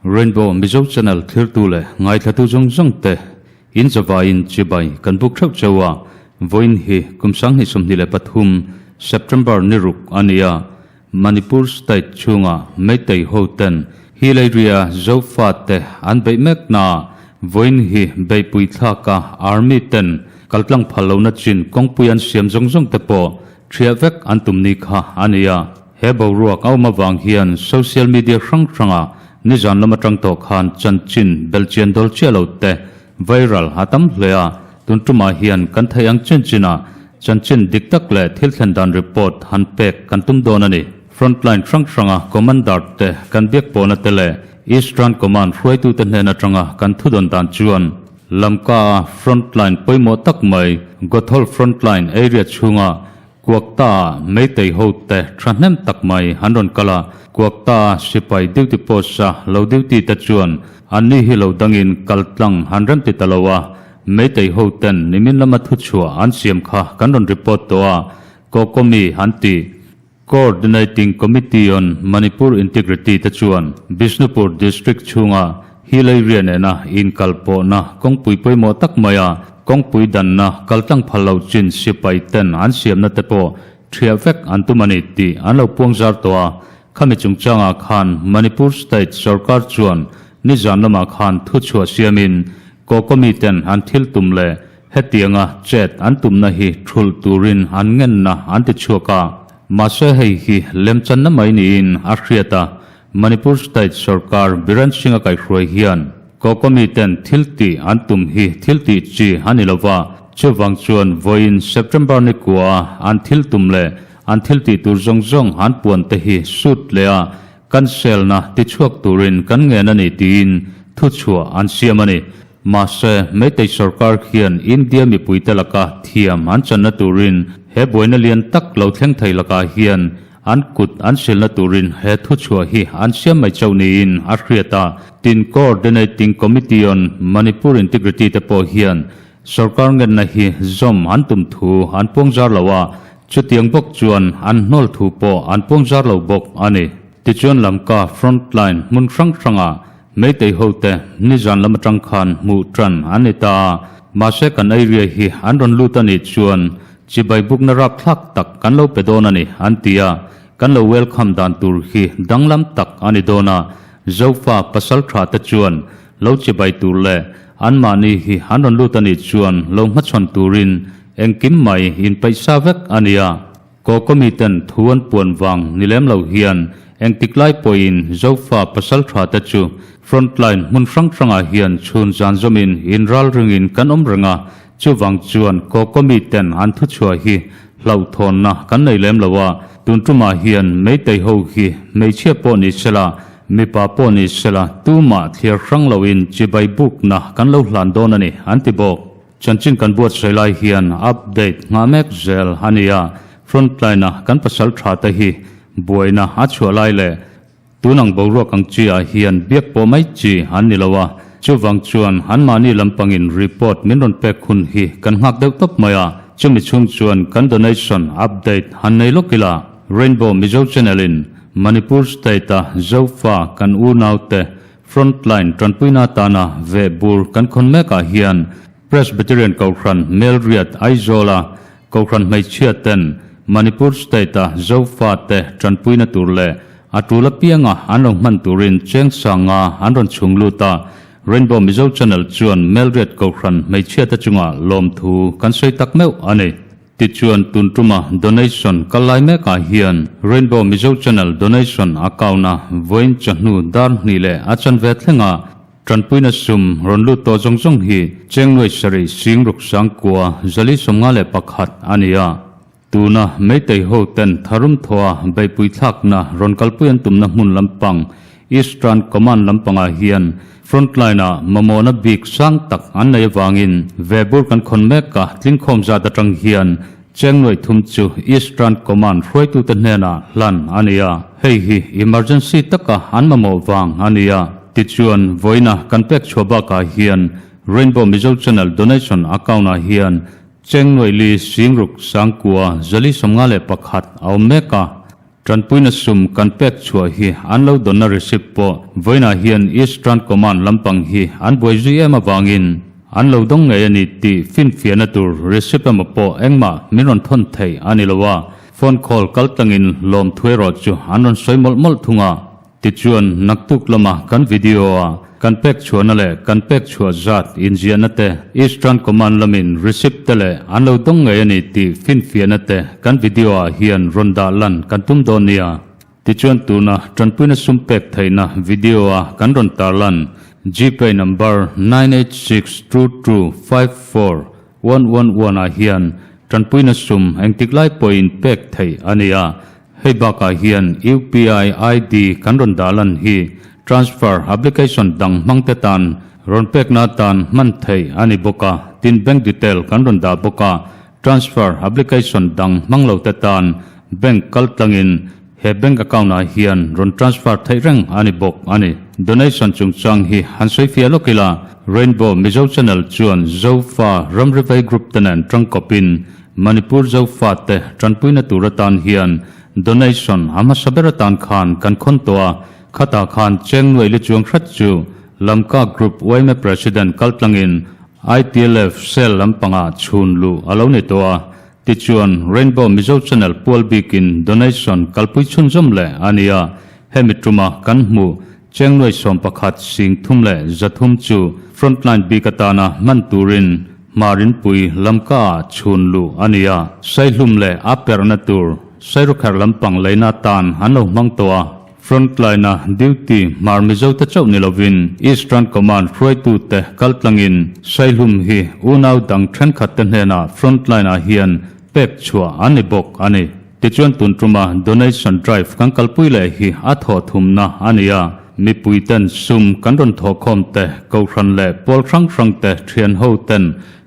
Rainbow Mizo Channel thirtu leh ngaithlatu zawng zawng te in zavaiin chibai kan buk theuh cheu a, vawiin hi kum 2023 September ni ruk a ni a, Manipur State chhunga Meitei ho ten Hill area Zofa te an beih mek na vawiin hi beihpui thlaka Army ten kaltlang phal lohna chin kawngpui an siam zawng zawng te pawh thiah vek an tum ni kha a ni a. He boruak a awm avang hian social media hrang hranga nizan lam atang tawh khan chanchin belchian dawl chiah lo te viral a tam hle a, tun tumah hian kan theih ang chin chinah chanchin dik tak leh thil thlen dan report han pek kan tum dawn a ni. Frontline hrang hranga commander te kan biak pawhna te leh Eastern Command hruaitute hnen atanga kan thudawn dan chuan Lamka a frontline pawimawh tak mai Gothol frontline area chhunga Kuakta ah Meitei ho te thahnem tak mai an rawn kal a, Kuakta a sipai duty post a lo duty te chuan anni hi lo dangin kal tlang han rem ti ta lo a, Meitei ho ten nimin lama thuchhuah an siam kha kan rawn report tawh a, Kokomi an ti. Coordinating Committee on Manipur Integrity te chuan Bishnupur District chhunga Hill area nena inkalpawhna kawngpui pawimawh tak maia kawngpui danna kaltlang phal lo chin sipai ten an siamna te pawh thiah vek an tum a ni tih an lo puang zar tawh a. Khami chungchangah khan Manipur State sorkar chuan nizan lamah khan thuchhuah siamin Kokomi ten an thil tum leh hetianga chet an tumna hi thulh turin an ngenna an ti chhuak a. Mahse hei hi lemchanna mai niin a hriat a, Manipur State sorkar Biren Singh-a kaihhruai hian Kokomi ten thil tih an tum hi thil tih chi a ni lova, chuvang chuan vawiin September ni kua an thil tum leh an thil tih tur zawng zawng an puan te hi sut leh a cancelna tichhuak turin kan ngen a ni tiin thuchhuah an siam a ni. Mahse, Meitei sorkar khian India mipuite laka thiam an channa turin he buaina lian tak lo thleng thei lakah hian an kut an silna turin he thuchhuah hi an siam mai chauh niin a hriat a. Tin, Coordinating Committee on Manipur Integrity te pawh hian sorkar ngenna hi zawm an tum thu an puang zar lo a, chutiang bawk chuan an hnawl thu pawh an puang zar lo bawk a ni. Tichuan Lamka frontline hmun hrang hrangah Meitei hote nizan lam atang khan hmuh tan an ni ta a, mahse kan area hi an rawn lut a nih chuan chibai bukna rapthlak tak kan lo pe dawn a ni an ti a, kan lo welcome dan tur hi danglam tak a ni dawn a, Zofa pasal tha te chuan lo chibai tur leh anmahni hi an rawn lut a nih chuan lo hmachhawn turin engkim mai inpeihsa vek a ni a. Kokomi ten thu an puan vang ni lem lo hian engtik lai pawhin Zofa pasal tha te chu frontline hmun hrang hrangah hian chhun zan zawmin inral ringin kan awm reng a, chuvang chuan Kokomi ten an thuchhuah hi hlauhthawnna kan nei lem lo a, tun tumah hian Meitei ho hi hmeichhia pawh ni sela mipa pawh ni sela tumah thliar hrang loin chibai bukna kan lo hlan dawn a ni an ti bawk. Chanchin kan buatsawi lai hian update nghah mek zel a ni a, frontline-a kan pasal tha te hi buaina a chhuah lai leh tun ang boruak ang chi ah hian biak pawh mai chi an ni lo a, chuvang chuan anmahni lampangin report min rawn pek hun hi kan nghak deuh tawp mai a, chumi chhung chuan kan donation update han nei lawk ila, Rainbow Mizo Channel-in Manipur State-a Zofa kan unaute Frontline tanpuina atana veh bur kan khawn mekah hian Presbyterian Kohhran Melriat Aizawla Kohhran hmeichhia ten Manipur State-a Zofa te tanpuina tur leh a tul apianga an lo hman turin cheng sanga an rawn chhung lut a, Rainbow Mizo Channel chuan Melriat Kohhran hmeichhia te chunga lawmthu kan sawi tak meuh a ni. Tichuan tun tuma donation kal lai mekah hian Rainbow Mizo Channel donation account a vawiin chawhnu dar hnih leh a chanve thlenga tanpuina sum rawn lut tawh zawng zawng hi Chengnuai sarih sing ruk sangkua zali 51 a ni a. Tuna Meitei ho ten tharum thawha beihpui thlakna rawn kalpui an tumna hmun lampang Eastern Command lampangah hian Frontline-ah mamawhna bik sang tak an nei avangin vebur kan khawn mek a, tlingkhawm zat atang hian cheng nuaih thum chu Eastern Command hruaitute hnenah hlan a ni a, hei hi emergency taka an mamawh vang a ni a. Tichuan, vawiina kan pek chhuah bakah hian Rainbow Mizo Channel donation account-ah hian cheng nuaih li sing ruk sangkua zali 51 a awm mek a. Tanpuina sum kan pek chhuah hi an lo dawnna receipt pawh vawiinah hian Eastern Command lampang hi an buai zui em avangin an lo dawng ngei a ni tih finfiahna tur receipt emaw pawh engmah min rawn thawn theih a ni lo a, phone call kal tlangin lawmthu erawh chu an rawn sawi mawlh mawlh thung a. Tichuan, naktuk lama kan video-a kan pek chhuahna leh kan pek chhuah zat inziahna te, Eastern Command lamin receipt te leh an lo dawng ngei a ni tih finfiahna te kan video-ah hian rawn dah lan kan tum dawn nia. Tichuan tuna tanpuina sum pek theihna video-a kan rawn tarlan Gpay number 9862254111 ah hian tanpuina sum engtik lai pawhin pek theih a ni a. Hei bakah hian UPI ID kan rawn dah lan hi transfer application dang hmangte tan rawn pekna atan hman theih a ni bawk a, tin bank detail kan rawn dah bawk a, transfer application dang hmang lo te tan bank kal tlangin he bank account ah hian rawn transfer theih reng a ni bawk a ni. Donation chungchang hi han sawi fiah lawk ila, Rainbow Mizo Channel chuan Zofa Ramrivei Group te nen tangkawpin Manipur Zofate tanpuina tur atan hian donation a hmasa ber atan khan kan khawn tawh a, khatah khan cheng nuai li chuang hrat chu Lamka Group yma President kaltlangin ITLF cell lampangah chhun luh a lo ni tawh a, tichuan Rainbow Mizo Channel pual bikin donation kalpui chhunzawm leh a ni a, hemi tuma kan hmuh Cheng nuai 11 sing thum leh 300 chu frontline bik atana hman turin Hmarinpui Lamka ah chhun luh a ni a, Saihlum leh a perhna tur Sairukherh lampang leina atan an lo hmang tawh a. Frontline-a duty Hmar Mizote chauh ni lovin Eastern Command hruaitute kaltlangin Saihlum hi unau dang thenkhatte hnenah frontline-ah hian pek chhuah an ni bawk a ni. Tichuan tun tuma donation drive kan kalpui leh hi a thawh thumna a ni a, mipui ten sum kan rawn thawhkhawm te, kohhran leh pawl hrang hrang te, thian ho ten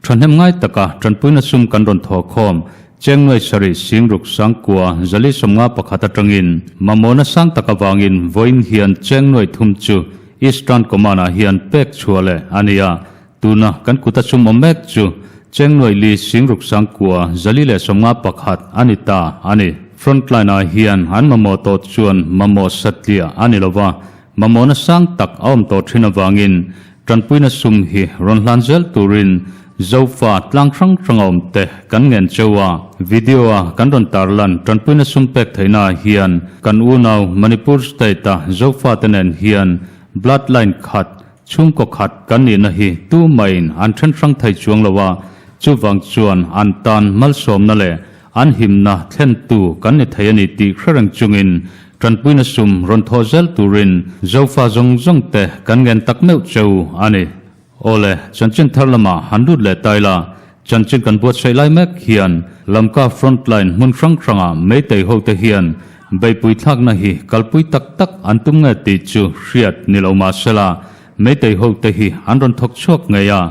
thahnem ngai taka tanpuina sum kan rawn thawhkhawm cheng nuai sarih singruk sangkua zali 51 atangin mamawhna sang tak avangin vawiin hian cheng nuai thum chu Eastern Command ah hian pek chhuah leh a ni a. Tuna kan kuta sum awm mek chu cheng nuai li singruk sangkua 451 a ni ta a ni. Frontline ah hian an mamawh tawh chuan mamawh satliah a ni lova, mamawhna sang tak a awm tawh thin avangin tanpuina sum hi rawn hlan zel turin Zofa tlang hrang hrang a awm te kan ngen cheu a. Video a kan rawn tarlan tanpuina sum pek theihna ah hian kan unau Manipur state a Zofa te nen hian bloodline khat Chhungkaw khat kan nihna hi tu maiin an then hrang thei chuang lo a, chuvang chuan an tan malsawmna leh an himna thlentu kan ni thei a ni tih hre reng chungin tanpuina sum rawn thawh zel turin Zofa zawng zawng te kan ngen tak meuh cheu a ni. Awle, chanchin thar lamah han lut leh ta ila, chanchin kan buatsaih lai mek hian Lamka frontline hmun hrang hrangah Meitei hote hian Beihpui thlakna hi kalpui tak tak an tum nge tih chu hriat ni lo mah sela, Meitei hote hi an rawn thawk chhuak ngei a,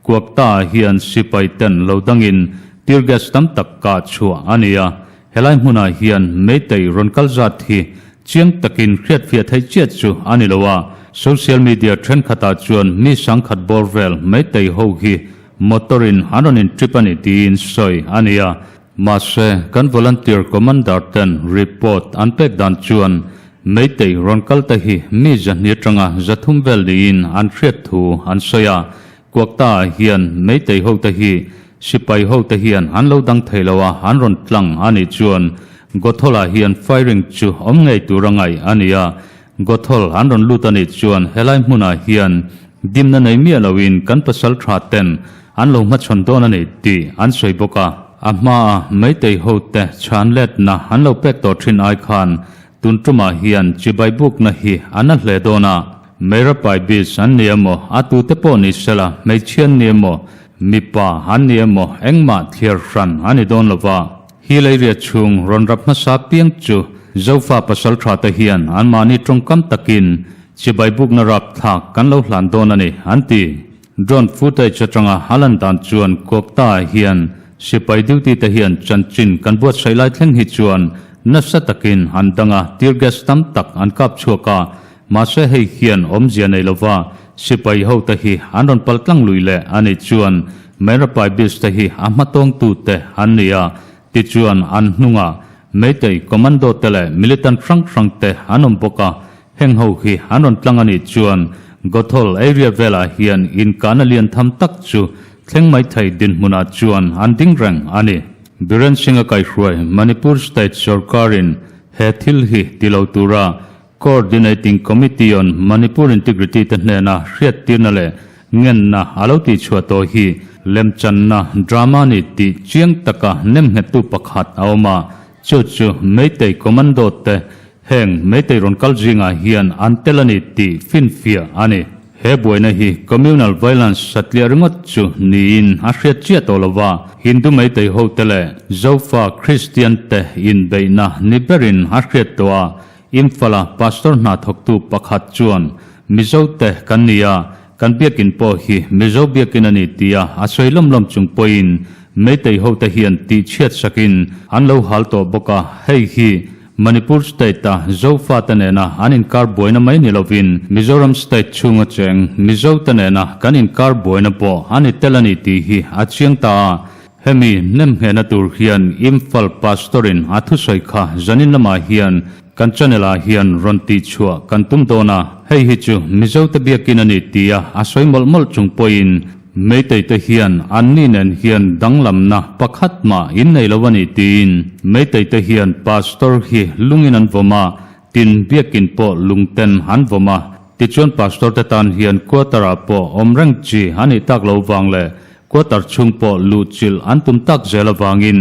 Kuakta ah hian sipai ten lo dangin tear gas tam tak kah chhuah a ni a, helai hmunah hian Meitei rawn kal zat hi chiang takin hriatfiah theih chiah chu a ni lo a, social media thenkhatah chuan mi sangkhat bawr vel Meitei ho hi motor in an rawn in trip a ni tiin sawi a ni a. Mahse, kan volunteer commander ten report an pek dan chuan Meitei rawn kal te hi mi 200 atanga 300 vel niin an hriat thu an sawi a. Kuakta ah hian Meitei ho te hi sipai ho te hian an lo dang thei lo a, an rawn tlang a nih chuan Gothol ah hian firing chu awm ngei tur a ngaih a ni a. Gothol an rawn lut a nih chuan helai hmunah hian dimna nei miah loin kan pasal tha ten an lo hmachhawn dawn a ni tih an sawi bawk a. A hmaa Meitei hote chhan letna an lo pek tawh thin ai khan tun tumah hian chibai bukna hi a na hle dawn a. Meirapai Beach an ni emaw, a tute pawh ni sela, hmeichhia an ni emaw, mipa an ni emaw engmah thliar hran a ni dawn lova. Hi leiria chhung rawn rap hmasa piang chu Zofa pasal tha te hian anmahni tawngkam takin chibai bukna rap thlak kan lo hlan dawn a ni, an ti. Drone footage atanga a lan dan chuan Kuakta ah hian sipai duty te hian chanchin kan buatsaih lai thleng hi chuan nasa takin an dang a, tear gas tam tak an kap chhuak a, mahse hei hian awmzia nei lova sipai ho te hi an rawn pal tlang lui leh a nih chuan Merapai Beach te hi a hmatawngtu te an ni a, tichuan an hnungah. Meitei commando te leh militant hrang hrang te an awm bawk a, heng ho hi an rawn tlang a nih chuan Gothol area velah hian inkahna lian tham tak chu thleng mai thei dinhmunah chuan an ding reng a ni. Biren Singh-a kaihhruai Manipur State sorkarin he thil hi ti lo tura Coordinating Committee on Manipur Integrity te hnena hriattirna leh ngenna a lo tihchhuah tawh hi lemchanna drama ni tih chiang taka nemnghettu pakhat a awm a, chu chu Meitei Commando te heng Meitei rawn kal zingah hian an tel a ni tih finfiah a ni. He buaina hi communal violence satliah ringawt chu niin a hriat chiah tawh lo va, Hindu Meitei hote leh Zofa Kristian te inbeihna ni berin a hriat tawh a, Imphal-a pastor hna thawktu pakhat chuan, Mizo te kan ni a, kan biakin pawh hi Mizo biakin a ni tia a sawi lawm lawm chung pawhin Meitei hote hian tihchhiat sakin an lo hal tawh bawk a, hei hi Manipur state-a Zofa te nena an inkar buaina mai ni lovin Mizoram state chhunga cheng Mizo te nena kan inkar buaina pawh a ni tel a ni tih hi a chiang ta a. Hemi nemnghehna tur hian Imphal Pastor-in a thusawi kha zanin lamah hian kan channel-ah hian rawn tihchhuah kan tum dawn a, hei hi chu Mizote biakin a ni tia a sawi mawlh mawlh chung pawhin Meitei te hian anni nen hian danglamna pakhat mah in nei lo a ni tiin Meitei te hian Pastor hi lungin an vawm a, tin biakin pawh lungten an vawm a, tichuan Pastor te tan hian quarter-ah pawh awm reng chi a nih tak lo vang leh Quarter chhung pawh luh chilh an tum tak zel avangin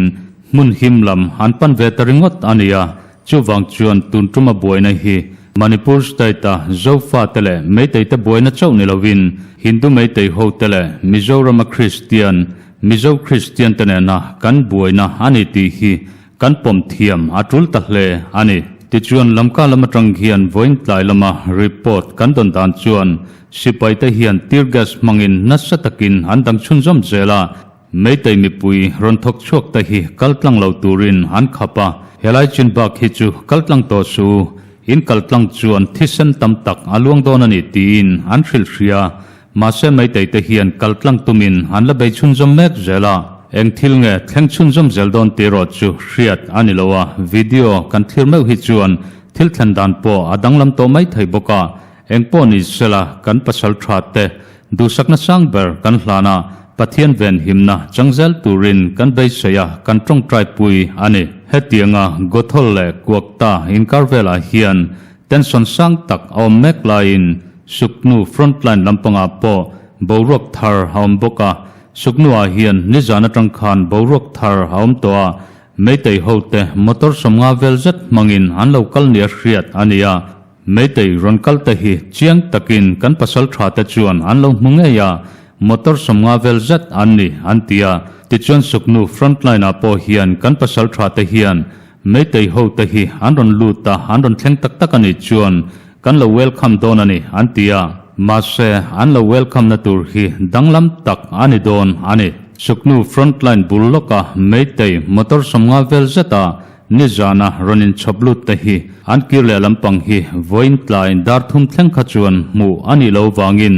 hmun him lam an pan ve ta ringawt a ni a, chuvang chuan tun tuma buaina hi Manipur state-a Zofa te leh Meitei te buaina chauh ni lovin Hindu Meitei ho te leh Mizorama Kristian, Mizo Kristian te nena kan buaina a ni tih hi Kan pawm thiam a tul ta hle a ni. Tichuan Lamka lam atang hian vawiin tlai lama report kan dawn dan chuan sipaite hian tear gas hmangin nasa takin an dang chhunzawm zel a, Meitei mipui rawn thawk chhuak te hi kal tlang lo turin an khap a, helai chin bak hi chu kal tlang tawh suh u, in kal tlang chuan thisen tam tak a luang dawn a ni tiin an hrilh hria. Mahse Meitei te hian kal tlang tumin an la bei chhunzawm mek zel a, eng thil nge thleng chhunzawm zel dawn tih erawh chu hriat a ni lo a, video kan thlir meuh hi chuan thil thlen dan pawh a danglam tawh mai thei bawk a, eng pawh ni sela kan pasal tha te duhsakna sang ber kan hlan a, Pathian venhimna chang zel turin kan beisei a, kan tawngtai pui a ni. Hetianga Gothol leh Kuakta inkar velah hian tension sang tak a awm mek laiin Suknu frontline lampangah pawh boruak thar a awm bawk a, Suknu-ah hian nizan atang khan boruak thar a awm tawh a, Meitei hote motor 50 vel zet hmangin an lo kal nia hriat a ni a, Meitei rawn kal te hi chiang takin kan pasal tha te chuan an lo hmu ngei a, motor 50 vel zet an ni an ti a, tichuan Suknu frontline-ah pawh hian kan pasal tha te hian Meitei ho te hi an rawn lut a, an rawn thleng tak tak a nih chuan kan lo welcome dawn a ni an ti a, mahse an lo welcome na tur hi danglam tak a ni dawn a ni. Suknu frontline bul lawka Meitei motor 50 vel zeta nizana rawn inchhawp lut te hi an kir leh lampang hi vawiin tlai dar thum thleng kha chuan hmuh a nih loh vangin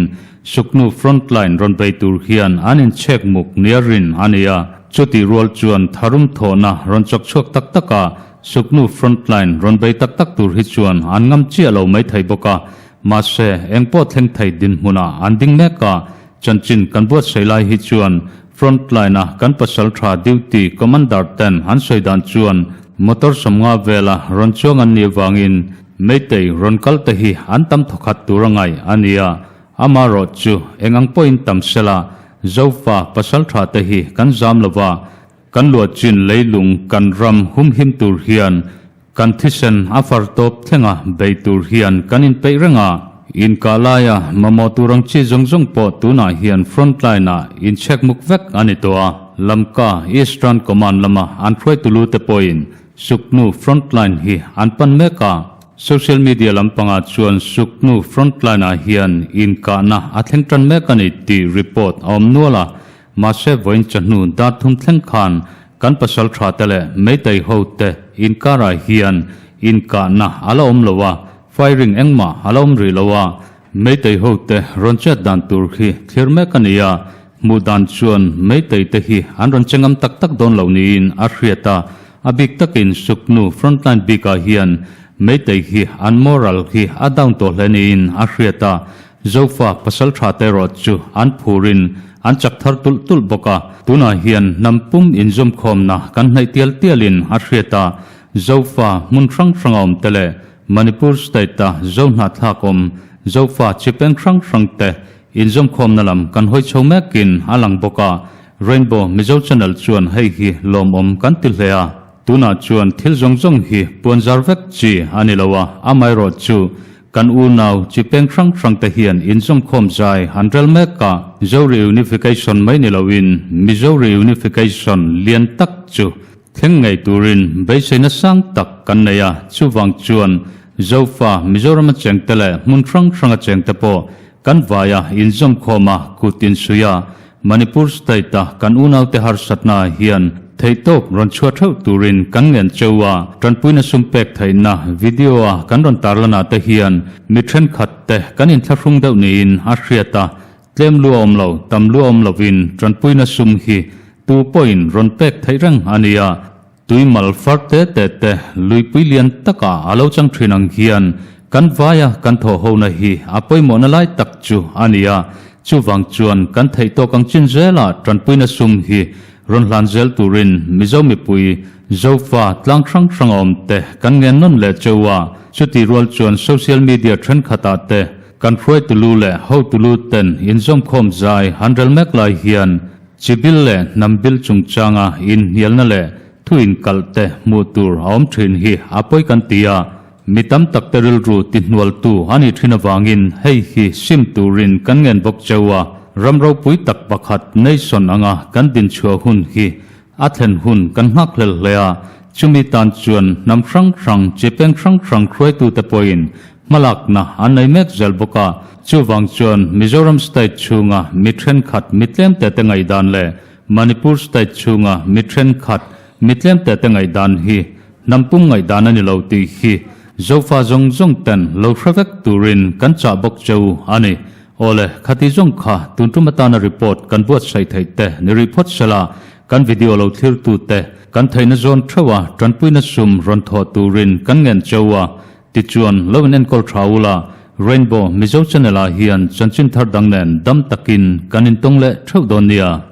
Suknu frontline rawn bei tur hian an inchhek muk nia rin a ni a. Chutih rual chuan tharum thawhna rawn chawk chhuak tak tak a, Suknu frontline rawn bei tak tak tur hi chuan an ngam chiah lo mai thei bawk a, mahse engpawh thleng thei dinhmunah an ding mek a, chanchin kan buatsaih lai hi chuan frontline-a kan pasal tha duty commander ten an sawi dan chuan motor 50 vela rawn chuang an nih avangin Meitei rawn kal te hi an tam thawkhat tur a ngaih a ni a, amarawh chu eng ang pawhin tam sela Zofa pasal tha te hi kan zam lo va, kan luahchin leilung kan ram humhim tur hian kan thisen a far tawp thlenga bei tur hian kan inpeih reng a, inkah laia mamawh tur ang chi zawng zawng pawh tunah hian frontline ah inchhek muk vek a ni tawh a, Lamka Eastern Command lama an hruaitu lu te pawhin Suknu frontline hi an pan mek a, social media lampangah chuan Suknu frontline ah hian inkahna a thleng tan mek a ni tih report a awm nual a, mahse vawiin chahnu dar thum thleng khan kan pasal tha te leh Meitei ho te inkarah hian inkahna a la awm lo a, firing engmah a la awm rih lo a, Meitei ho te rawn chet dan tur hi thlir mek a ni a, hmuh dan chuan Meitei te hi an rawn che ngam tak tak dawn lo niin a hriat a. A bik takin Suknu frontline bikah hian Meitei hi an moral hi a down tawh hle niin a hriat a, Zofa pasal tha te erawh chu an phurin an chak thar tulh tulh bawk a. Tunah hian hnam pum inzawmkhawmna kan hnaih tial tialin a hriat a, Zofa hmun hrang hranga awm te leh Manipur state-a Zo hnahthlak awm Zofa chi peng hrang hrang te inzawmkhawmna lam kan hawi chho mekin a lang bawk a, Rainbow Mizo Channel chuan hei hi lawmawm kan ti hle a. Tunah chuan thil zawng zawng hi puanzar vek chi a ni lo a, amaherawh chu kan unau chi peng hrang hrang te hian inzawmkhawm zai an rel mek a, Zo Reunification mai ni loin Mizo Reunification lian tak chu thleng ngei turin beiseina sang tak kan nei a, chuvang chuan Zofa Mizorama chengte leh hmun hrang hranga chengte pawh kan vaia inzawmkhawm a, kut insuih a, Manipur state-a kan unaute harsatna hian theihtawp rawn chhuah theuh turin kan ngen cheu a, tanpuina sum pek theihna video-a kan rawn tarlanah te hian mi thenkhat te kan inthlahrung deuh niin a hriat a, tlem lu a awm lo, tam lu a awm lovin tanpuina sum hi tu pawhin rawn pek theih reng a ni a. Tui mal far te te te luipui lian taka a lo chang thin ang hian kan vaia kan thawh hona hi a pawimawhna lai tak chu a ni a, chuvang chuan kan theih tawk ang chin zela tanpuina sum hi rawn hlan zel turin Mizo mipui Zofa tlang hrang hrang a awm te kan ngen nawn leh cheu a, chutih rual chuan social media thenkhatah te kan hruaitu lu leh hotu lu ten inzawmkhawm zai han rel mek lai hian Chibil leh hnam bil chungchanga inhnialna leh thu inkalh te hmuh tur a awm thin hi a pawi kan ti a, mi tam tak te rilru tihnualtu a nih thin avangin hei hi sim turin kan ngen bawk cheu a, ram ropui tak pakhat nation anga kan dinchhuah hun hi a thlen hun kan nghak hlel hle a, chumi tan chuan hnam hrang hrang chi peng hrang hrang hruaitute pawhin Hmalakna an nei mek zel bawk a, chuvang chuan Mizoram state chhunga mi thenkhat mi tlemte te ngaihdan leh Manipur state chhunga mi thenkhat mi tlemte te ngaihdan hi hnam pum ngaihdan a ni lo tih hi Zofa zawng zawng ten lo hre vek turin kan chah bawk cheu a ni. Awle, khati zawng kha tun tum atana report kan buatsaih theih te ni rih phawt sela, kan video lo thlirtu te kan theihna zawn theuh a tanpuina sum rawn thawh turin kan ngen cheu a, Tichuan, lo in enkawl tha ula, Rainbow Mizo Channel ah hian chanchin thar dang nen dam takin kan intawng leh theuh dawn nia.